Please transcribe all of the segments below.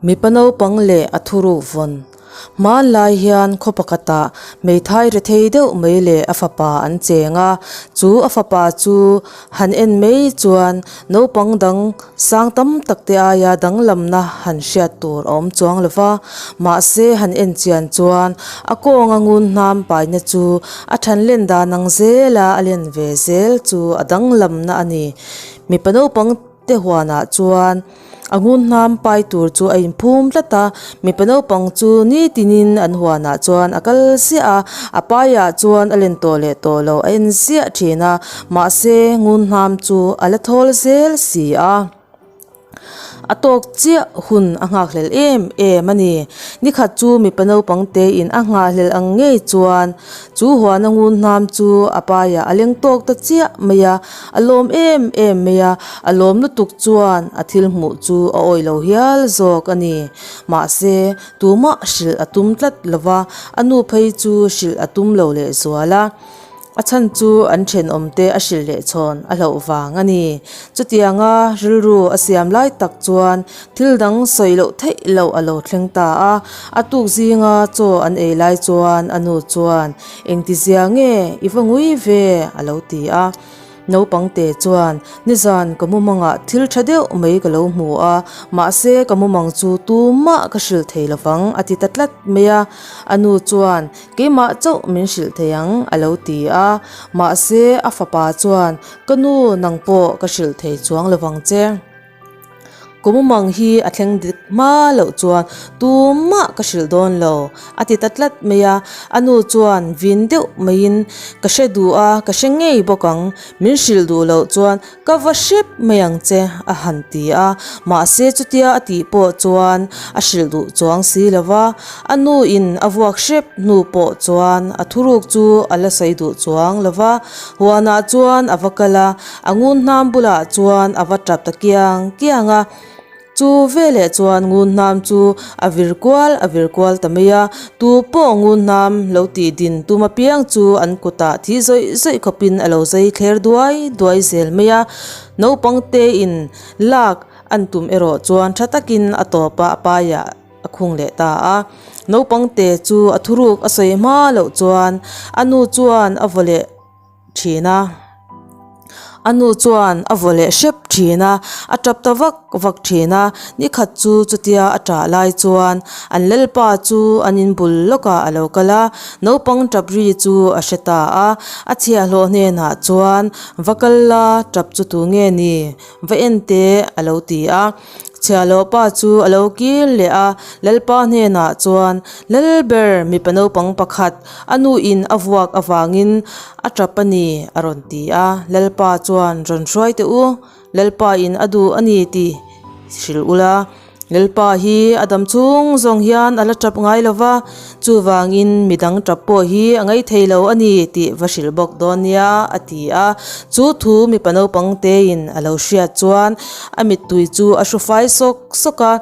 Mipa naupang leh a thuruk vawn. Hmanlai hian khaw pakhatah hmeithai rethei deuh mai leh a fapa an cheng a, chu a fapa chu han en mai chuan naupang dang sang tam tak te aia danglamna han hriat tur a awm chuang lo va, mahse han en chian chuan a kawnga ngun hnam paina chu a than len dan ang zela a len ve zel chu a danglamna a ni. Mipa naupang te huanah chuan a ngun hnam pai tur chu a inphum tlat a, mipa naupang chu nitinin an huanah chuan a kal ziah a, a paiah chuan a len tawh leh tawh lo a en ziah thin a, mahse ngun hnam chu a la thawl zel si a. A tawk chiah hun a nghakhlel em em a ni. Nikhat chu mipa naupang tein a nghahhlel ang ngei chuan chu huana ngun hnam chu a paiah a leng tawk ta chiah mai a, a lawm em em mai a, a lawm lutuk chuan a thil hmuh chu a awih lo hial zawk a ni. Mahse, tumah hrilh a tum tlat lo va, a nu phei chu hrilh a tum lo lehzual a. A chhan chu an thenawmte a hrilh leh chhawn a hlauh vang a ni. Chutianga rilru a siam lai tak chuan thil dang sawi loh theih loh a lo thleng ta a. A tuk zinga chaw an ei lai chuan a nu chuan, Engtizia nge i va ngui ve? a lo ti a. Naupangte chuan, Nizan ka mumangah thil tha deuh mai ka lo hmu a, mahse ka mumang chu tumah ka hrilh thei lovang a ti ta tlat mai a. A nu chuan, Keimah chauh min hrilh thei ang a lo ti a. Mahse a fapa chuan, Ka nu nang pawh ka hrilh thei chuang lovang che. Ka mumang hi a thleng dik hma loh chuan tumah ka hrilh dawn lo a ti ta tlat mai a, a nu chuan vin deuh maiin ka hre duh a, ka hre ngei bawk ang, min hrilh duh loh chuan ka va hrep mai ang che a han ti a, mahse chutia a tih pawh chuan a hrilh duh chuang si lo va, a nu in a vuak hrep hnu pawh chuan a thuruk chu a la sawi duh chuang lo va, huanah chuan a va kal a. A ngun hnam bulah chuan a va tap ta kiang kiang a, chu veleh chuan ngun hnam chu a vir kual a vir kual ta mai a, tu pawh ngun hnam lo tih din tum apiang chu an kutah thi zawih zawih khawpin a lo zai thler duai duai zel mai a, naupang te in lak an tum erawh chuan tha takin a tawp a a paiah a khung leh ta a, naupang te chu a thuruk a sawi hma loh chuan a nu chuan a vaw leh. thin a, a nu chuan a vaw leh hrep thin a, a tap ta vak vak thin a, nikhat chu chutia a tah lai chuan an lalpa chu an in bul lawkah a lo kal a, naupang tap ri chu a hre ta a, a chhiahhlawh hnenah chuan va kal la tap chu tu nge ni va en teh a lo ti a. Chhiahloh pa chu a lo kir leh a, Lalpa hnenah chuan, Lalber, mipa naupang pakhat, a nuin a vuak avangin a tap a ni, a rawn ti a. Lalpa chuan, Rawn hruai teh u, Lalpa in a duh a ni tih hrilh ula. Lalpa hi a dam chung zawng hian a la tap ngai lo va, chuvangin midang tap pawh hi a ngaithei lo a ni tih va hrilh bawk dawn nia, a ti a. Chu thu mipa naupang tein a lo hriat chuan a mittui chu a hru fai sawk sawk a,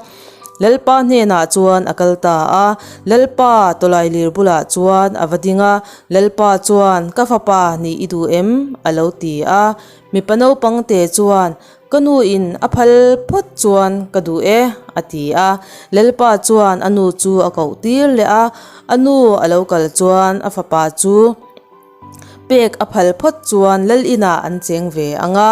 Lalpa hnenah chuan a kal ta a. Lalpa tawlailir bulah chuan a va ding a, Lalpa chuan, Ka fapa nih i duh em? a lo ti a. Mipa naupang te chuan, Ka nuin a phal phawt chuan ka duh e, a ti a. Lalpa chuan a nu chu a koh tir leh a, a nu a lo kal chuan a fapa chu pek a phal phawt chuan lal inah an cheng ve ang a,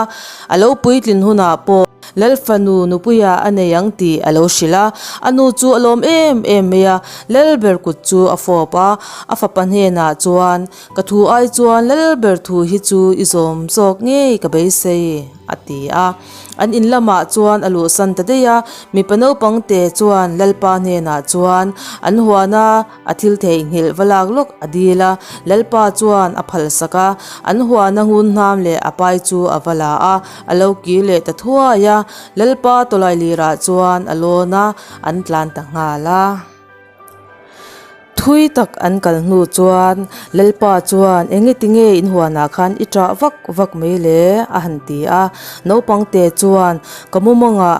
a lo puitlin hunah pawh lal fanu nupuia a nei ang tih a lo hrilh a. A nu chu a lawm em em mai a, lal ber kut chu a fawp a, a fapa hnenah chuan, Ka thu ai chuan lal ber thu hi chu i zawm zawk ngei ka beisei. A ti a. An in lamah chuan a luhsan ta daih a, mipa naupang te chuan Lalpa hnenah chuan an huan a, a thil theihnghilh va lak lawk a dil a. Lalpa chuan a phalsak a, an huana ngun hnam leh a pai chu a va la a, a lo kir leh ta thuai a. Lalpa tawlailirah chuan a lawn a, an tlan ta nghal a. Thui tak an kal hnu chuan Lalpa chuan enge tinge in huanah khan i ṭah vak vak mai le a han ti a. Naupangte chuan ka mumangah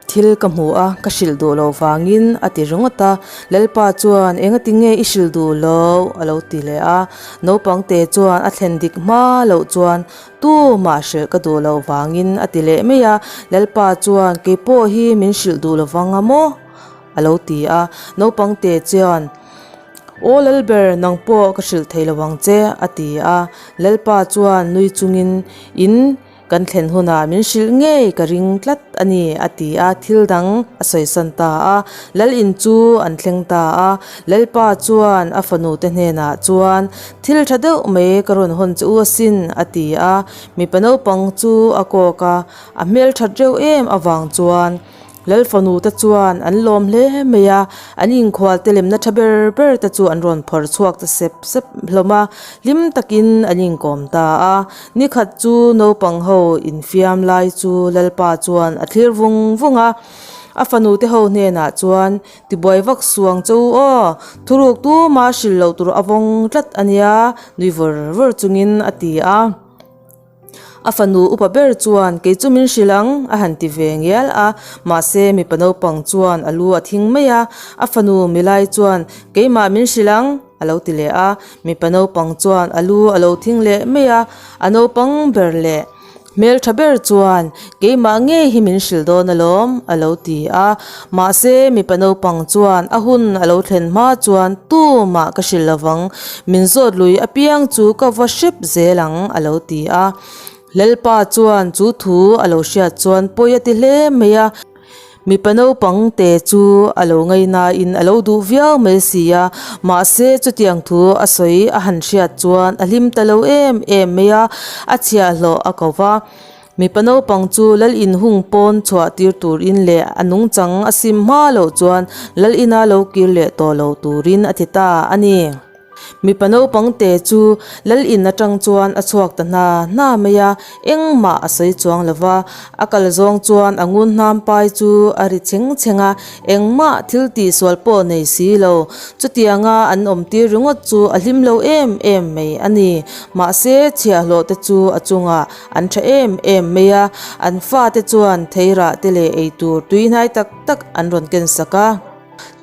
thil ka hmu a, ka hrilh duh loh vangin a ti ringawt a. Lalpa chuan enge tinge i hrilh duh loh a lo ti leh a. Naupangte chuan a thlen dik hma loh chuan tumah hrilh ka duh loh vangin a ti leh mai a. Lalpa chuan keipawh hi min hrilh duh lovang a maw? A lo ti a. Naupang te chuan, Aw Lalber, nang pawh ka hrilh thei lo ang che, a ti a. Lalpa chuan nui chungin, In kan thlen hunah min hrilh ngei ka ring tlat a ni, a ti a, thil dang a sawisan ta a. Lal in chu an thleng ta a. Lalpa chuan a fanu te hnenah chuan, Thil tha deuh mai ka rawn hawn che u asin, a ti a. Mipa naupang chu a kawk a, a hmelthat reuh em avang chuan Lal fanu te chuan an lawm hle mai a, an inkhual te lemna tha ber ber te chu an rawn phawrh chhuak ta sep sep hlawm a, hlim takin an inkawm ta a. Nikhat chu naupang ho infiam lai chu Lalpa chuan a thlir vung vung a, a fanu te ho hnenah chuan tibuai vak suang che u aw, thuruk tuma hrilh loh tur a vawng tlat a nia nui vawr vawr chungin a ti a. A fanu upa ber chuan kei chu min hrilh ang a han ti ve ngial a, mahse mipa naupang chuan a lu a thing mai a, a fanu milai chuan keimah min hrilh ang a lo ti leh a, mipa naupang chuan a lu a lo thing leh mai a, a naupang ber leh hmeltha ber chuan keimah ngei hi min hrilh dawn alawm a lo ti a, mahse mipa naupang chuan a hun a lo thlen hma chuan tumah ka hrilh lovang Min zawt lui apiang chu ka va hrep zel ang, a lo ti a. Lalpa chuan chu thu a lo hriat chuan pawi a ti hle mai a. Mipa naupang te chu a lo ngaihnain a lo duh viau mai si a, mahse chutiang thu a sawi a han hriat chuan a hlim ta lo em em mai a, a chhiahhlawh a ko va. Mipa naupang chu lal inhung pawn chhuah tir turin leh a nungchang a sim hma loh chuan lal ina lo kir leh tawh lo turin a ti ta a ni. Mipa naupang te chu lal in atang chuan a chhuak ta hna hna mai a, engmah a sawi chuang lo va, a kal zawng chuan a ngun hnam pai chu a ri chheng chheng a, engmah thil tihsual pawh nei si lo. Chutianga an awm tir ringawt chu a hlim lo em em mai a ni. Mahse chhiahhlawh te chu a chungah An tha em em mai a, an fate chuan theirah te leh eitur tui hnai tak tak an rawn ken sak a.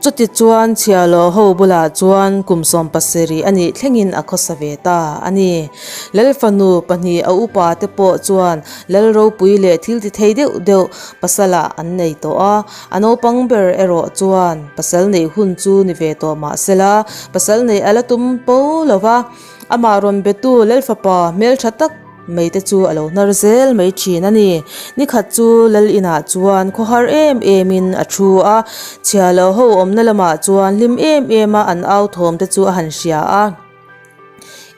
Chutichuan chhiahhlawh ho bulah chuan kum 17 a nih thlengin a khawsa ve ta a ni. Lal fanu pahnih a upa te pawh chuan lal ropui leh thil ti thei deuh deuh pasalah an nei tawh a, a naupang ber erawh chuan pasal neih hun chu ni ve tawh mah sela pasal neih a la tum po lo va, amah rawn betu lal fapa hmeltha tak Mei te chu a lo hnar zel mai thin a ni. Ni khat chu Lal inah chuan khawhar em em in a thu a, chhia lo ho awmna lamah chuan hlim em em a an au thawm te chu a han hria a.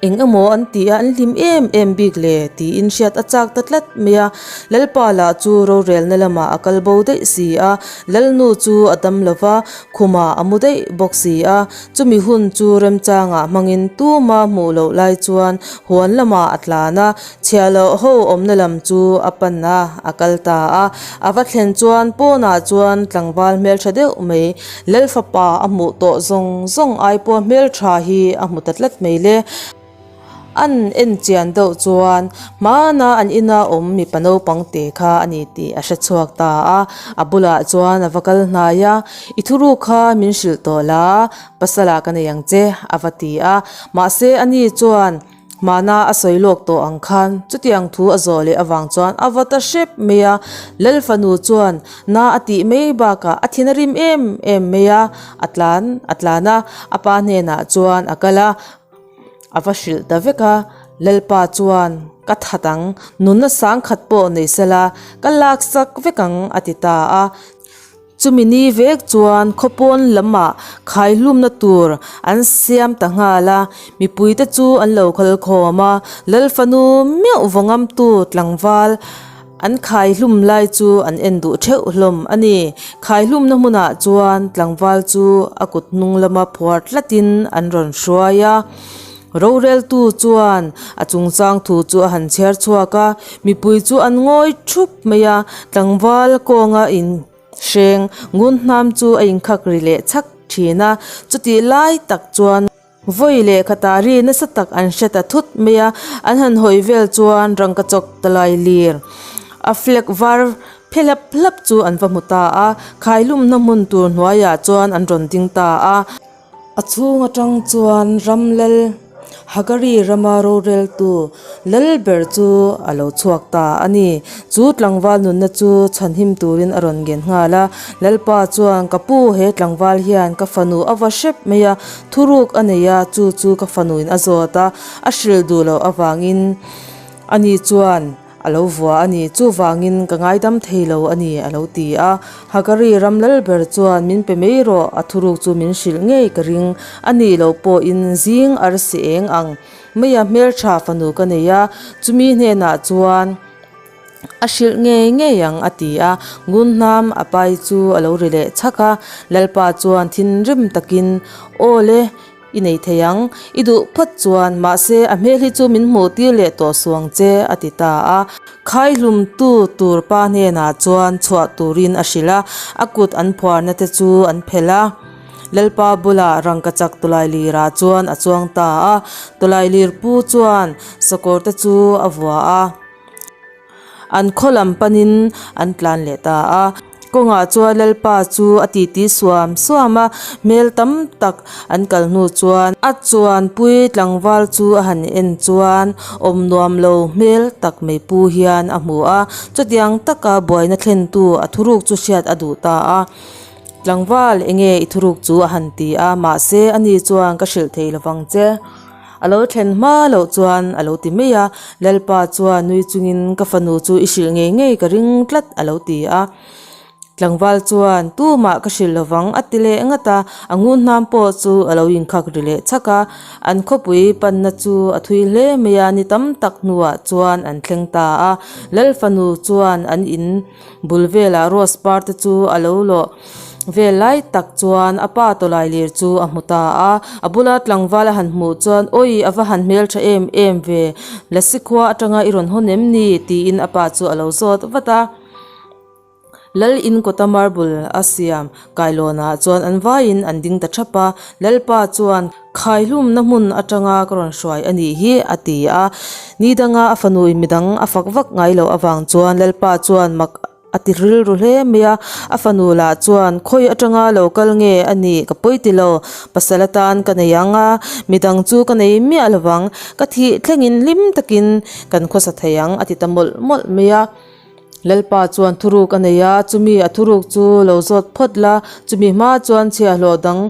Eng emaw an ti a, an hlim em em bik le tiin hriat a chak ta tlat mai a. Lalpa lah chu rorelna lamah a kal bo daih si a, Lalnu chu a dam lo va, khumah a mu daih bawk si a. Chumi hun chu remchangah hmangin tuma hmuh loh lai chuan huan lamah a tlan a, chhiahloh ho awmna lam chu a pan a, a kal ta a. A va thlen chuan pawnah chuan tlangval hmeltha deuh mai, Lalfapa a hmuh tawh zawng zawng ai pawh hmeltha hi a hmu ta tlat mai le. An en chian deuh chuan hmana an ina awm mipa naupang te kha a ni tih a hre chhuak ta a, a bulah chuan a va kal hnai a, I thuruk kha min hrilh tawh la, pasala ka nei ang che a va ti a, mahse ani chuan hmana a sawi lawk tawh ang khan chutiang thu a zawh leh avang chuan a va ta hrep mai a, Lal fanu chuan na a tih mai bakah a thin a rim em em mai a, a tlan a tlan a, a pa hnenah chuan a kal a. A va hrilh ta vek a, Lalpa chuan, Ka that ang, nunna sangkhat pawh nei sela, ka laksak vek ang, a ti ta a. Chumi ni vek chuan khawpawn lamah khaihlumna tur an siam ta nghal a, mipuite chu an lo kal khawm a, Lal fanu meuh vawngamtu tlangval an khaihlum lai chu an en duh theuh hlawm a ni. Khaihlumna hmunah chuan tlangval chu a kut hnung lama phuar tlatin an rawn hruai a. Roreltu chuan a chungchang thu chu a han chhiar chhuak a, mipui chu an ngawi thup mai a, tlangval kawnga in hreng ngun hnam chu a inkhak ri leh chhak thin a, chutih lai tak chuan. Vawi leh khatah ri nasa tak an hre ta thut mai a, an han hawi vel chuan rangka chawk ta lai lir a flag var phe hlap hlap chu an va hmu ta a, khailumna hmun tur hnuaiah chuan an rawn ding ta a. A chhung atang chuan ram lal. Hagari rama roreltu lal ber chu a lo chhuak ta a ni. Chu tlangval nunna chu chhanhim turin a rawn ngen nghal a. Lalpa chuan, Ka pu, he tlangval hian ka fanu a va hrep mai a, thuruk a nei a, chu chu ka fanuin a zawt a, a hrilh duh loh avangin ani chuan, A lo vua a ni, chuvangin ka ngaidam thei lo a ni, a lo ti a. Hagari ram lal ber chuan min pe mai rawh, a thuruk chu min hrilh ngei ka ring a nih loh pawhin zing arsi eng ang maia hmeltha fanu ka nei a, chumi hnenah chuan a hrilh ngei ngei ang, a ti a. Ngunhnam a pai chu a lo ri leh chhak a, Lalpa chuan thinrim takin, Aw le, I nei thei ang, i duh phawt chuan, mahse a hmel hi chu min hmuh tir leh tawh suang che, a ti ta a. Khaihlumtu tur pa hnenah chuan chhuah turin a hrilh a, a kut an phuarna te chu an phelh a. Lalpa bulah rangkachak tawlailir-ah chuan a chuang ta a, tawlailir pu chuan sakawr te chu a vua a. An khaw lam panin an tlan leh ta a. Kawngah chuan Lalpa chu a titi suam suam a, hmel tam tak an kal hnu chuan a chuanpui tlangval chu a han en chuan awm nuam lo hmel tak mai pu hian a hmu a. Chutiang taka buaina thlentu a thuruk chu hriat a duh ta a. Tlangval enge i thuruk chu a han ti a, mahse ani chuan ka hrilh thei lovang che. A lo thlen hma loh chuan a lo ti mai a, Lalpa chuan nui chungin ka fanu chu i hrilh ngei ngei ka ring tlat a lo ti a. Tlangval chuan tumah ka hrilh lovang a ti leh ngat a, a ngun hnam pawh chu a lo inkhak ri leh chhak a. An khawpui panna chu a thui hle mai a, ni tam tak hnuah chuan an thleng ta a. Lal fanu chuan an in bul velah rose par te chu a lo lawh vel lai tak chuan a pa tawlai lir chu a hmu ta a, a bula tlangval a han hmuh chuan awi a va han hmeltha em em ve lasi khua atanga i rawn hawn em ni tiin a pa chu a lo zawt vat a lal in kawta marble a siam kailawnah chuan an vaiin an ding ta thap a lalpa chuan Khaihlumna hmun atanga ka rawn hruai a nih hi, a ti a. Ni danga a fanui midang a fak vak ngai loh avang chuan Lalpa chuan mak a ti rilru hle mai a. A fanu lah chuan, Khawi atanga lo kal nge a nih ka pawi ti lo, pasal atan ka nei ang a, midang chu ka nei miah lovang, ka thih thlengin hlim takin kan khawsa thei ang, a ti ta mawlh mawlh mai a. Lalpa chuan thuruk a nei a, chumi a thuruk chu lo zawt phawt la, chumi hma chuan chhiahhlawh dang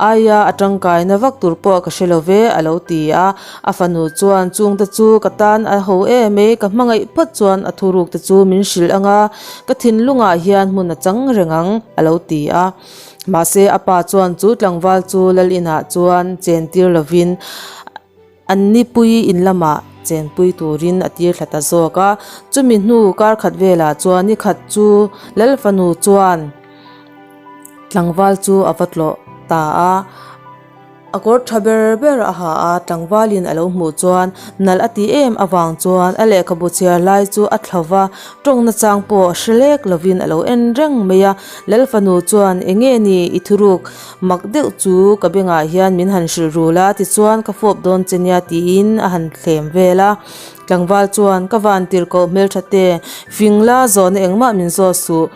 aia a tangkaina vak tur pawh ka hre lo ve, a lo ti a. A fanu chuan chungte chu ka tan a ho em e, ka hmangaih phawt chuan a thuruk te chu min hrilh ang a, ka thinlungah hian hmun a chang reng ang, a lo ti a. Mahse a pa chuan chu tlangval chu lal inah chuan chentir lovin, An nipui in lamah chenpui turin a tir thla ta zawk a, chumi hnu kar khat velah chuan ni khat chu Lal fanu chuan tlangval chu a va tlawh ta a, a kawr tha ber ber a ha a, tlangvalin a lo hmuh chuan nalh a ti em avang chuan a lehkhabu chhiar lai chu a thlo va, tawng nachang pawh hre lek lovin a lo en reng mai a, Lal fanu chuan enge ni i thuruk Mak deuh chu ka bengah hian min han hrilh rul a, tichuan ka fawp dawn che nia tiin a han thlem vel a. Tlangval chuan ka van tir koh hmeltha te, fing la zawhna engmah min zawt suh.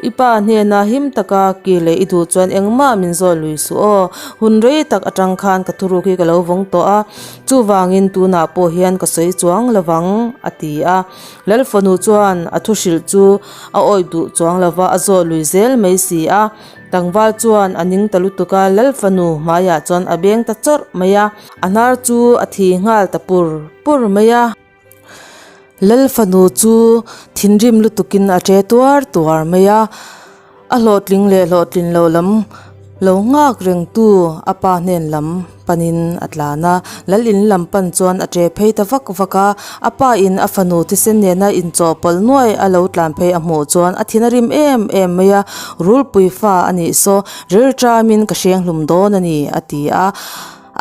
I pa hnena him taka kir leh i duh chuan engmah min zawt lui suh aw. Hun rei tak atang khan ka thuruk hi ka lo vawng tawh a, chuvangin tunah pawh hian ka sawi chuang lovang a ti a. Lalfanu chuan a thu hrilh chu a awih duh chuang lova a zawt lui zel mai si a. Tlangval chuan a ning ta lutuk a, Lal fanu hmaiah chuan a beng ta chawrh mai a, a hnar chu a thi nghal ta pur pur mai a. Lal fanu chu thinrim lutukin a che tuar tuar mai a, a hlawhtling leh hlawhtlin loh lam lo nghak rengtu a pa hnen lam panin a tlan a, Lal in lam pan chuan a che phei ta vak vak a, a pa in a fanu thisen nena inchawhpawlh nuai a lo tlan phei a hmuh chuan a thin a rim em em mai a, Rulpui fa a nih saw, rilṭamin ka hreng hlum dawn a ni, a ti a.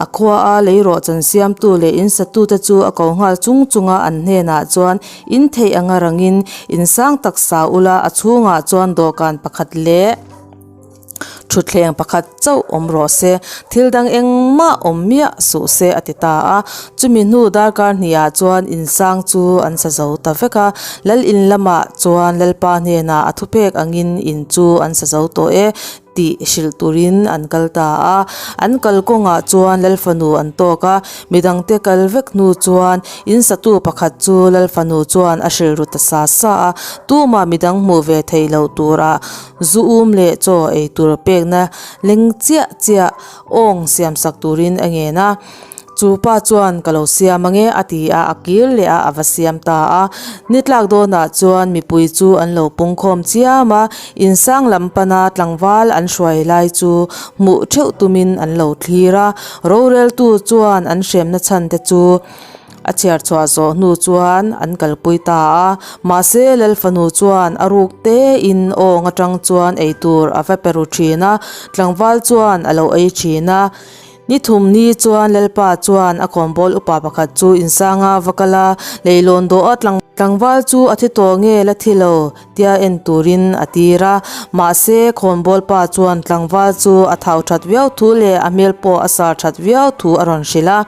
A khua a leirawh chan siamtu leh in satute chu a ko nghal chung chung a, an hnenah chuan in theih anga rangin in sang tak sa ula a chhungah chuan dawhkan pakhat leh Thutthleng pakhat chauh awm rawh se, thil dang engmah awm miah suh se a ti ta a. Chumi hnu darkar hnihah chuan insang chu an sa zo ta vek a. Lal in lamah chuan Lalpa hnenah a thupek angin in chu an sa zo tawh e. tih hrilh turin an kal ta a. An kal kawngah chuan Lal fanu an tawk a, midangte kal vek hnu chuan in satu pakhat chu Lal fanu chuan a hrilh ru ta sa sa a, tumah midang hmuh ve theih loh tura zu um leh chaw ei tur pekna leng chiah chiah awng siam sak turin a ngen a. Chu pa chuan ka lo siam ange a ti a, a kir leh a, a va siam ta a. Ni tlak dawnah chuan mipui chu an lo pungkhawm chiam a, insang lam pana tlangval an hruai lai chu hmuh theuh tumin an lo thlir a. Roreltu chuan an hremna chhan te chu a chhiar chhuah zawh hnu chuan an kalpui ta a. Mahse Lal fanu chuan a ruk tein awng atang chuan eitur a va pe ru thin a, tlangval chuan a lo ei thin a. Ni thum ni chuan Lalpa chuan a khawnbawl upa pakhat chu insanga va kal a, leilawn dawh a tlangval chu a thi tawh nge la thi lo tia en turin a tir a. Mahse, khawnbawl pa chuan tlangval chu a thau that viau thu leh a hmel pawh a sar that viau thu a rawn hrilh a.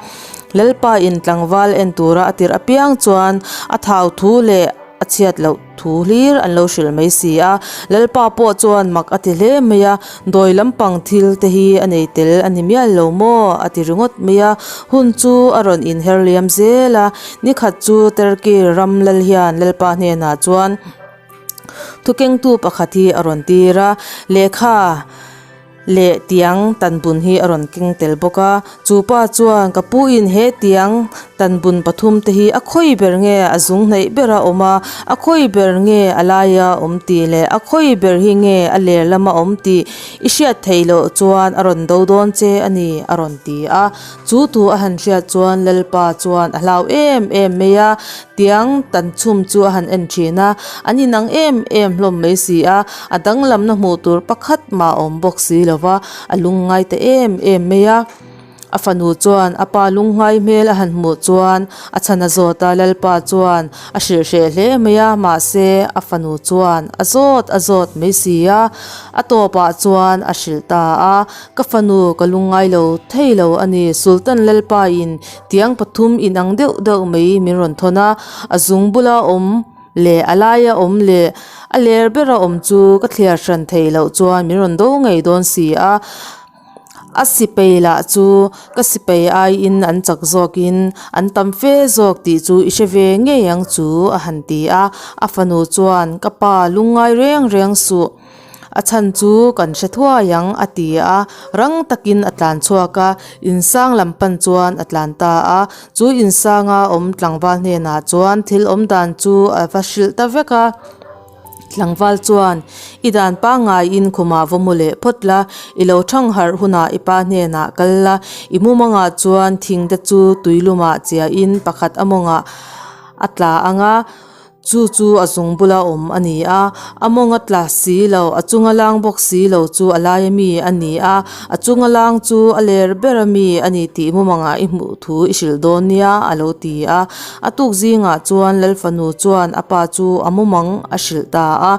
Lalpa in tlangval en tura a tirh apiang chuan a thau thu leh a chhiat loh thu hlir an lo hrilh mai si a, Lalpa pawh chuan mak a ti hle mai a, dawi lampang thil te hi a nei tel a ni mial lo maw a ti ringawt mai a, hun chu a rawn inher liam zel a, nikhat chu Turkey ram lal hian Lalpa hnenah chuan thukengtu pakhat hi a rawn tir a, lehkha. Leh tiang tan bun hi a rawn keng tel bawk a, chu pa chuan ka pu in he tiang tan bun pathum te hi a khawi ber nge a zung hnaih ber a awm a, a khawi ber nge a laia awm tih leh a khawi ber hi nge a ler lama awm tih i hriat theih loh chuan a rawn do dawn che a ni a rawn ti a, chu thu a han hriat chuan Lalpa chuan a hlau em em mai a, tiang tan chhum chu a han en thin a, an inang em em hlawm mai si a. A danglamna hmuh tur pakhat mah a awm bawk si lo va, a lungngai ta em em mai a. A fanu chuan a pa lungngai hmel a han hmuh chuan a chhan a zawt a, Lalpa chuan a hrilh hreh hle mai a, mahse a fanu chuan a zawt a zawt mai si a, a tawpah chuan a hrilh ta a, Ka fanu ka lungngai lo thei lo a ni, Sultan Lalpa in tiang pathum inang deuh deuh mai min rawn thawn a, a zung bula awm leh a laia awm leh a ler bera awm chu ka thliar hran theih loh chuan min rawn do ngei dawn si a, a sipai lah chu ka sipai aiin an chak zawkin an tam fe zawk tih chu i hre ve ngei ang chu a han ti a, a fanu chuan ka pa lungngai reng reng suh. A chhan chu kan hre thuai ang a ti a, rang takin a tlan chhuak a, insang lam pan chuan a tlan ta a, chu insanga awm tlangval hnenah chuan thil awm dan chu a va hrilh ta vek a. Tlangval chuan, I dan pangngaiin khumah va mu leh phawt la, i lo thang harh hunah i pa hnenah kal la, i mumangah chuan thing te chu tuilumah chiahin pakhat a mawngah a tla ang a, Chu chu a zung bula awm a ni a, a mawng a tla si lo, a chunga lang bawk si lo chu a laia mi a ni a, a chunga lang chu a ler ber a mi a ni tih mumangah i hmuh thu i hrilh dawn nia a lo ti a. A tuk zingah chuan Lal fanu chuan a pa chu a mumang a hrilh ta a.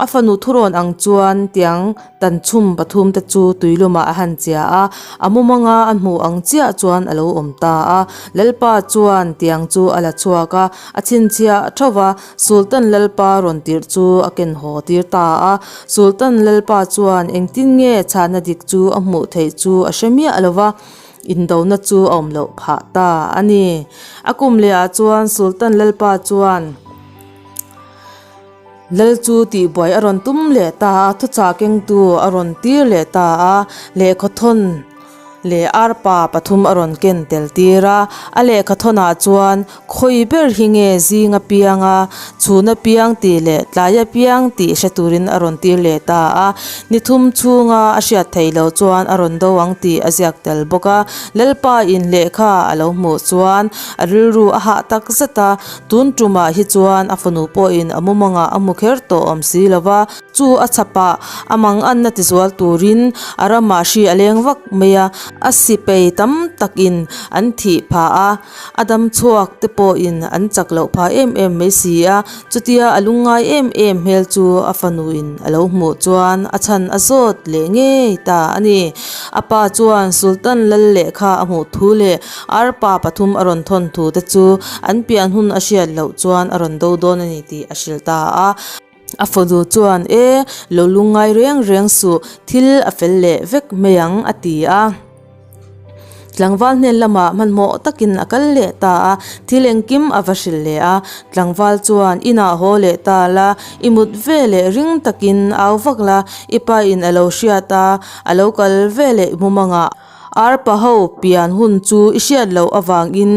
A fanu thurawn ang chuan tiang tan chhum pathum te chu tuilumah a han chia a, a mumanga a hmuh ang chiah chuan a lo awm ta a. Lalpa chuan tiang chu a la chhuak a, a chhinchhiah thauh va, Sultan Lalpa rawn tirh chu a ken haw tir ta a. Sultan Lalpa chuan engtin nge chhahna dik chu a hmuh theih chu a hre miah lo va, indona chu a awm loh phah ta a ni. A kum lehah chuan Sultan Lalpa chuan. Lal chu tihbuai a rawn tum leh ta a, thuchah kengtu a rawn tir leh ta a, lehkhawthawn leh arpa pathum a rawn ken tel tir a. A lehkhathawnah chuan khawi ber hi nge zing apiang a, chhun apiang tih leh tlai apiang tih hre turin a rawn tir leh ta a. Ni thum chhunga a hriat theih loh chuan a rawn do ang tih a ziak tel bawk a. Lalpa in lehkha a lo hmuh chuan a rilru a hah tak zet a. Tun tumah hi chuan a fanu pawhin a mumangah a hmu kher tawh awm si lo va, chu a chhapah a manganna tizual turin a ramah hri a leng vak mai a, a sipei tam takin an thih phah a, a dam chhuak te pawhin an chak loh phah em em mai si a, chutia a lungngai em em hmel chu a fanuin a lo hmuh chuan a chhan a zawt leh ngei ta a ni. A pa chuan Sultan Lal lehkha a hmuh thu leh Arpa pathum a rawn thawn thu te chu an pian hun a hriat loh chuan a rawn do dawn a ni tih a hrilh ta a. A fanu chuan, E, lo lungngai reng reng suh, thil a fel leh vek mai ang, a ti a. Tlangval hnen lamah hmanhmawh takin a kal leh ta a, thil engkim a va hrilh leh a. Tlangval chuan, Inah haw leh ta la, i mut ve leh ring takin au vak la, i pa in a lo hriat a, a lo kal ve leh i mumangah arpa ho pian hun chu i hriat loh avangin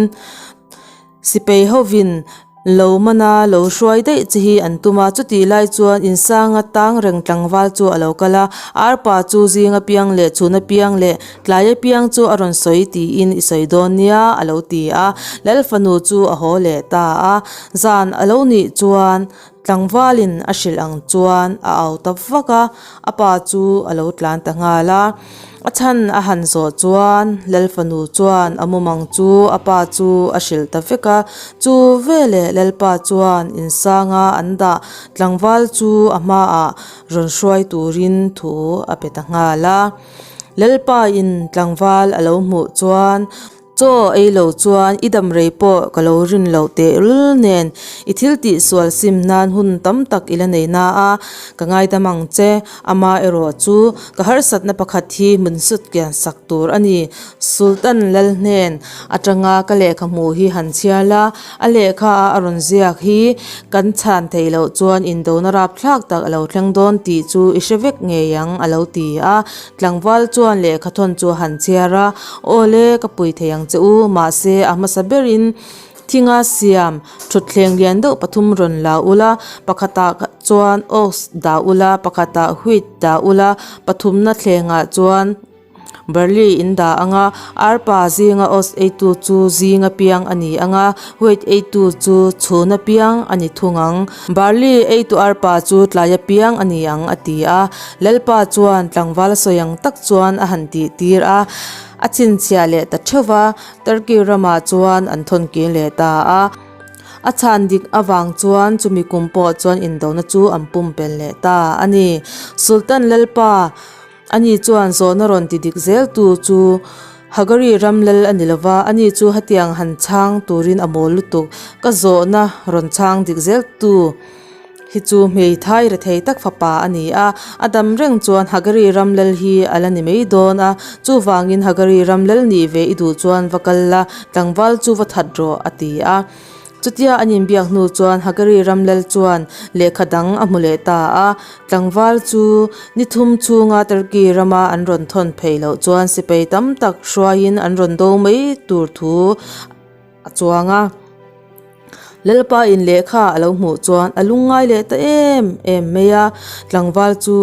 Sipai hovin lo mana lo hruai daih che hi an tum a, chutih lai chuan insanga tang reng tlangval chu a lo kal a, arpa chu zing apiang leh chhun apiang leh tlai apiang chu a rawn sawi tiin i sawi dawn nia a lo ti a, Lal fanu chu a haw leh ta a, zan a lo nih chuan tlangvalin a hrilh ang chuan a au ta vak a, a pa chu a lo tlan ta nghal a. A chhan a han zawh chuan Lal fanu chuan a mumang chu a pa chu a hrilh ta vek a, chu veleh Lalpa chuan insanga an dah tlangval chu a hmaah rawn hruai turin thu a pe ta nghal a. Lalpa in tlangval a lo hmuh chuan Chaw ei lo chuan i dam rei pawh ka lo rin loh tehlul nen i thil tih sual sim nan hun tam tak i la nei na a, ka ngaidam ang che. Ama erawh chu ka harsatna pakhat hi hmun sut kian sak tur a ni. Sultan Lal hnen atanga ka lehkha hmuh hi han chhiar la, a lehkha a a rawn ziak hi kan chhan theih loh chuan indona rapthlak tak a lo thleng dawn tih chu i hre vek ngei ang a lo ti a. Tlangval chuan lehkha thawn chu a han chhiar a, Aw le, ka pui thei ang che u, mahse a hmasa berin thinga siam thutthleng lian deuh pathum rawn la ula, pakhatah chuan oats dah ula, pakhatah wheat dah ula, pathumna thlengah chuan barley in dah ang a, arpa zinga oats eitu chu zinga piang a ni ang a, wheat eitu chu chhuna piang a ni thung ang. Barley eitu arpa chu tlaia piang a ni ang a ti a. Lalpa chuan tlangval sawi ang tak chuan a han tih tir a, a chhinchhiah leh ta theuh va, Turkey ramah chuan an thawn kir leh ta a. A chhan dik avang chuan chumi kum pawh chuan indona chu an pumpelh leh ta a ni. Sultan Lalpa ani chuan zawhna rawn ti dik zel tu chu Hagari ram lal a ni lova, ani chu hetiang han chhang turin a mawl lutuk. Ka zawhna rawn chhang dik zel tu. Hi chu hmeithai rethei tak fapa a ni a, a dam reng chuan Hagari ram lal hi a la ni mai dawn a, chuvangin Hagari ram lal nih ve i duh chuan va kal la, tlangval chu va that rawh a ti a. Chutia an inbiak hnu chuan Hagari ram lal chuan lehkha dang a hmu leh ta a, tlangval chu ni thum chhunga Turkey rama an rawn thawn phei loh chuan sipai tam tak hruaiin an rawn do mai tur thu a chuang a. Lalpa in lehkha a lo hmuh chuan a lungngai leh ta em em mai a, tlangval chu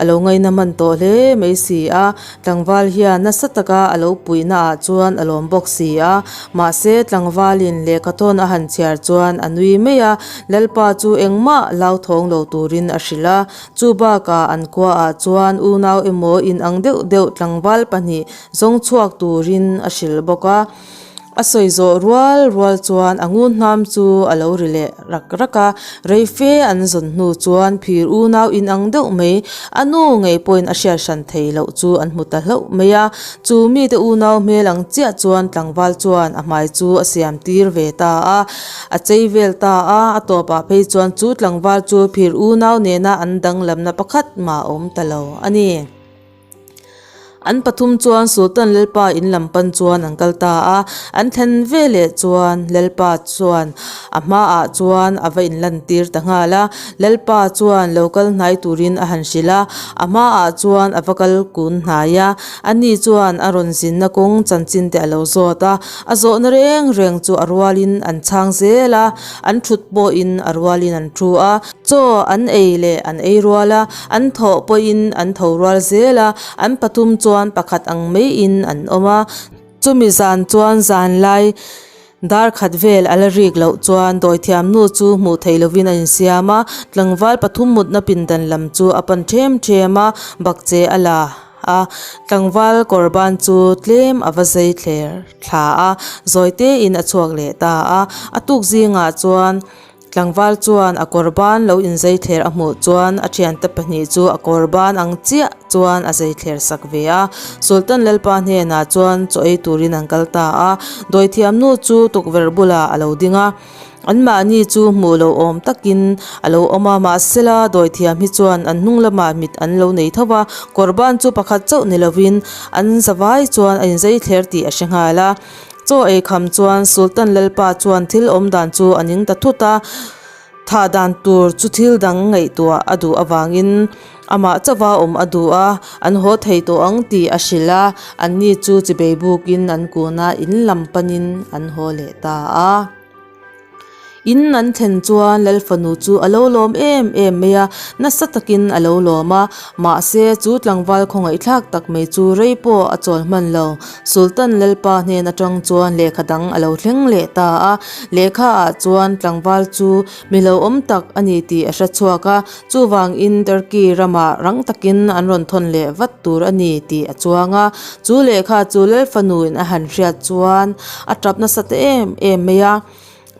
a lo ngaina hman tawh hle mai si a, tlangval hian nasa taka a lo puihna ah chuan a lawm bawk si a, mahse tlangval in lehkha thawn a han chhiar chuan a nui mai a, Lalpa chu engmah lauthawng lo turin a hrilh a, chu bakah an khua ah chuan unau emaw inang deuh deuh tlangval pahnih zawng chhuak turin a hrilh bawk a. A sawi zawh rual rual chuan a ngun hnam chu a lo ri leh rak rak a, rei fe an zawn hnu chuan phir unau inang deuh mai, a nu ngei pawhin a hriat hran thei loh chu an hmu ta hlauh mai a. Chu mite unau hmel ang chiah chuan tlangval chuan a hmai chu a siam tir ve ta a, a chei vel ta a, a tawpah phei chuan chu tlangval chu phir unau nena an danglamna pakhat mah a awm ta lo a ni. An pathum chuan Sultan Lalpa in lam pan chuan an kal ta a, an thlen veleh chuan Lalpa chuan a hmaah chuan a va inlantir ta nghal a. Lalpa chuan lo kal hnai turin a han hrilh a, a hmaah chuan a va kal kun hnai a. Ani chuan a rawn zinna kawng chanchin te a lo zawt a, a zawhna reng reng chu a rualin an chhang zel a, an thut pawhin a rualin an thu a. Chaw an ei leh an ei rual a, an thawh pawhin an tho rual zel a, an pathum chuan pakhat ang maiin an awm a. Chumi zan chuan zanlai dar khat vel a la rik loh chuan dawithiam nu chu hmuh theih lovin a insiam a, tlangval pathum mutna pindan lam chu a pan ṭhem ṭhem a, bakche a la a, tlangval kawr ban chu tlem a va zai thler thla a, zawi tein a chhuak leh ta a, a tuk zingah chuan. Tlangval chuan a kawr ban lo inzei thler a hmuh chuan a thiante pahnih chu a kawr ban ang chiah chuan a zei thler sak ve a. Sultan Lalpa hnenah chuan chaw ei turin an kal ta a. Dawithiam nu chu tukverh bulah a lo ding a. Anmahni chu hmuh loh awm takin a lo awm a, mahsela dawithiam hi chuan an hnung lamah mit an lo nei tho va, kawr ban chu pakhat chauh ni lovin an zavai chuan a inzei thler tih a hre nghal a. Chaw ei kham chuan Sultan Lalpa chuan thil awm dan chu a ning ta thut a, thah dan tur chu thil dang ngaihtuah a duh avangin amah chauha awm a duh a, an haw thei tawh ang tih a hrilh a, anni chu chibei bukin an kun a, in lam panin an haw leh ta a. In an thlen chuan Lal fanu chu a lo lawm em em mai a, nasa takin a lo lawm a, mahse chu tlangval khawngaihthlak tak mai chu rei pawh a chawl hman lo. Sultan Lalpa hnen atang chuan lehkha dang a lo thleng leh ta a, lehkha ah chuan tlangval chu mi hlauhawm tak a ni tih a hre chhuak a, chuvangin Turkey ramah rang takin an rawn thawn leh vat tur a ni tih a chuang a, chu lehkha chu Lal fanuin a han hriat chuan a tap nasa ta em em mai a.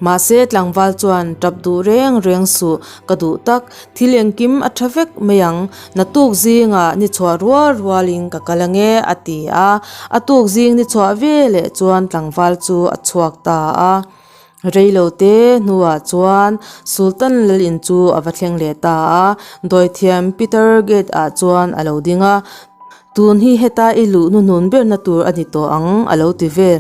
Mahse tlangval chuan tap duh reng reng suh ka duh tak, thil engkim a tha vek mai ang, naktuk zingah ni chhuah rual rualin ka kal ange a ti a, a tuk zing ni chhuah ve leh chuan tlangval chu a chhuak ta a. Reilo te hnuah chuan Sultan Lalin chu a va thleng leh ta a, dawithiam Peter gate ah chuan a lo ding a. Tun hi heta i luh hnuhnun berna tur a ni tawh ang, a lo ti vel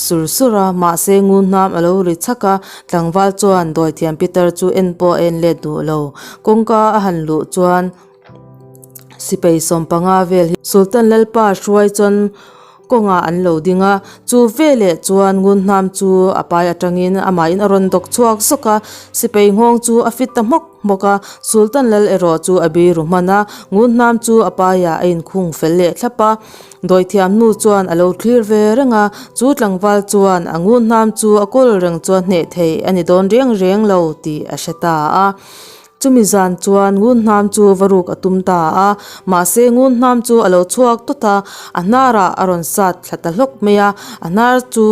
sur sur a, mahse ngunhnam a lo ri chhak a, tlangval chuan dawithiam Peter chu en pawh a en let duh lo. Kawngka a han luh chuan sipai sawmpanga vel hi Sultan Lalpa hruai chuan kawngah an lo ding a, chu veleh chuan ngunhnam chu a pai atangin amahin a rawn dawk chhuak zawk a, sipai nghawng chu a fit ta hmawk hmawk a, Sultan Lal erawh chu a biru hman a, ngunhnam chu a paiah a inkhung fel leh thlap a, dawithiam hnu chuan a lo thlir ve reng a, chu tlangval chuan a ngunhnam chu a kawl reng chuan hneh thei a ni dawn reng reng lo tih a hre ta a. Chumi zan chuan ngunhnam chu va ruk a tum ta a, mahse ngunhnam chu a lo chhuak tawt a, a hnarah a rawn sat thla ta hlawk mai a, a hnar chu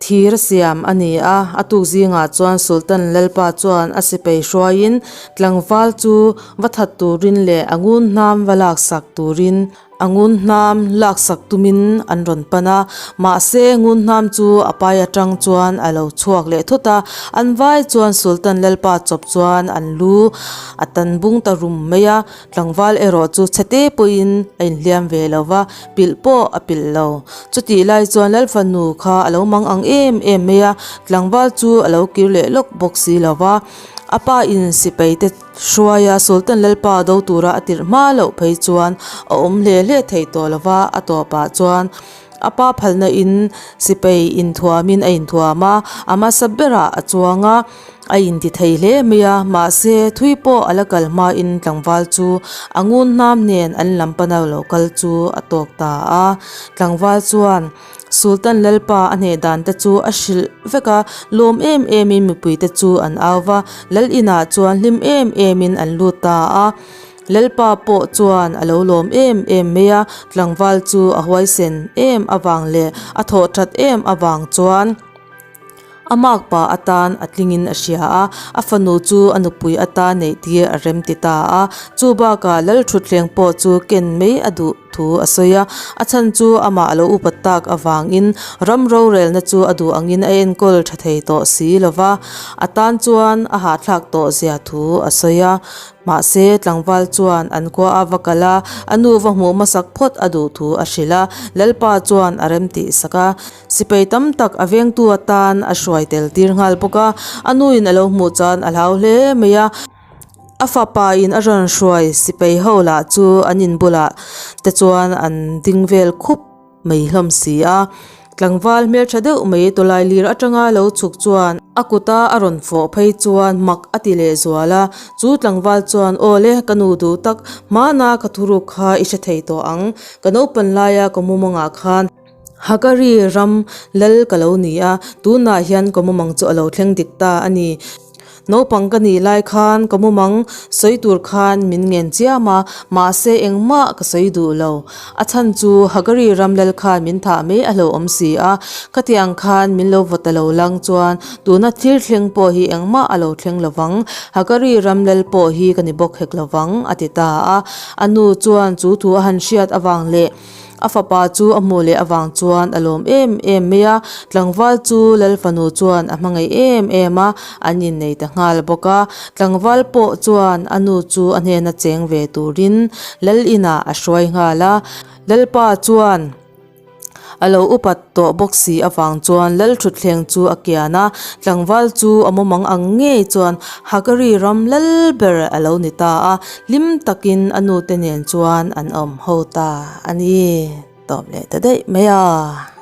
thir a siam a ni a, a tuk zingah chuan Sultan Lalpa chuan a sipai hruaiin tlangval chu va that turin leh a ngunhnam va laksak turin A ngunhnam laksak tumin an rawn pan a, mahse ngunhnam chu a pai atang chuan a lo chhuak leh thut a, an vai chuan Sultan Lalpa chawp chuan an lu a tan bung ta rum mai a, tlangval erawh chu chhete pawhin a inhliam ve lo va, pilh pawh a pilh lo. Chutih lai chuan Lalfanu kha a lo mang ang em em mai a, tlangval chu a lo kir leh lawk bawk si lo va, a pa in sipai te Hruaia Sultan Lalpa do tura a tirh hma loh phei chuan a awm hle hle thei tawh lo va, a tawpah chuan a pa phalna in sipai inthuamin a inthuam a, a hmasa berah a chuang a, a inti thei hle mai a, mahse thui pawh a la kal hmain tlangval chu a ngun hnam nen an lam pana lo kal chu a tawk ta a, tlangval chuan. Sultan Lalpa a hneh dan te chu a hrilh vek a, lawm em em in mipui te chu an au va, Lal inah chuan hlim em em in an lut ta a. Lalpa pawh chuan a lo lawm em em mai a, tlangval chu a huaisen em avang leh a thawh that em avang chuan, A makpa atan a tlingin a hria a, a fanu chu a nupui atan neih tir a rem ti ta a. Chu bakah Lal Thutthleng pawh chu ken mai a duh thu a sawi a, a chhan chu amah a lo upat tak avangin ram rorelna chu a duh angin a enkawl tha thei tawh si lo va, a tan chuan a hahthlak tawh zia thu a sawi a. Mahse, tlangval chuan an khua a va kal a, a nu va hmuh hmasak phawt a duh thu a hrilh a, Lalpa chuan a rem tihsak a. Sipai tam tak a vengtu atan a hruai tel tir nghal bawk a, a nuin a lo hmuh chuan a hlau hle mai a. A fapa in a rawn hruai sipai ho lah chu an in bulah te chuan an ding vel khup mai hlawm si a. Tlangval hmeltha deuh mai tawlai lir atanga lo chhuk chuan a kuta a rawn fawh phei chuan mak a ti leh zual a. Chu tlangval chuan aw le ka nu duh tak hmana ka thuruk kha i hre thei tawh ang, ka naupan laia ka mumangah khan Hagari ram lal ka lo ni a, tunah hian ka mumang chu a lo thleng dik ta a ni. Naupang ka nih lai khan ka mumang sawi tur khan min ngen chiam a, mahse engmah ka sawi duh lo. A chhan chu Hagari ram lal khan min thah mai a hlauhawm si a, khatiang khan min lo vaw ta lo lang chuan tuna thil thleng pawh hi engmah a lo thleng lo vang, Hagari ram lal pawh hi ka ni bawk hek lo vang, a ti ta a. A nu chuan chu thu a han hriat avang leh. A fapa chu a hmuh leh avang chuan a lawm em em mai a, tlangval chu lal fanu chuan a hmangaih em em a, an innei ta nghal bawk a. Tlangval pawh chuan a nu chu a hnena cheng ve turin lal inah a hruai nghal a, lalpa chuan. A lo upat tawh bawk si avang chuan lal thutthleng chu a kian a, tlangval chu a mawmang ang ngei chuan Hagari ram lal ber a lo ni ta a, hlim takin a nute nen chuan an awm ho ta a ni. Tawp leh ta daih mai a.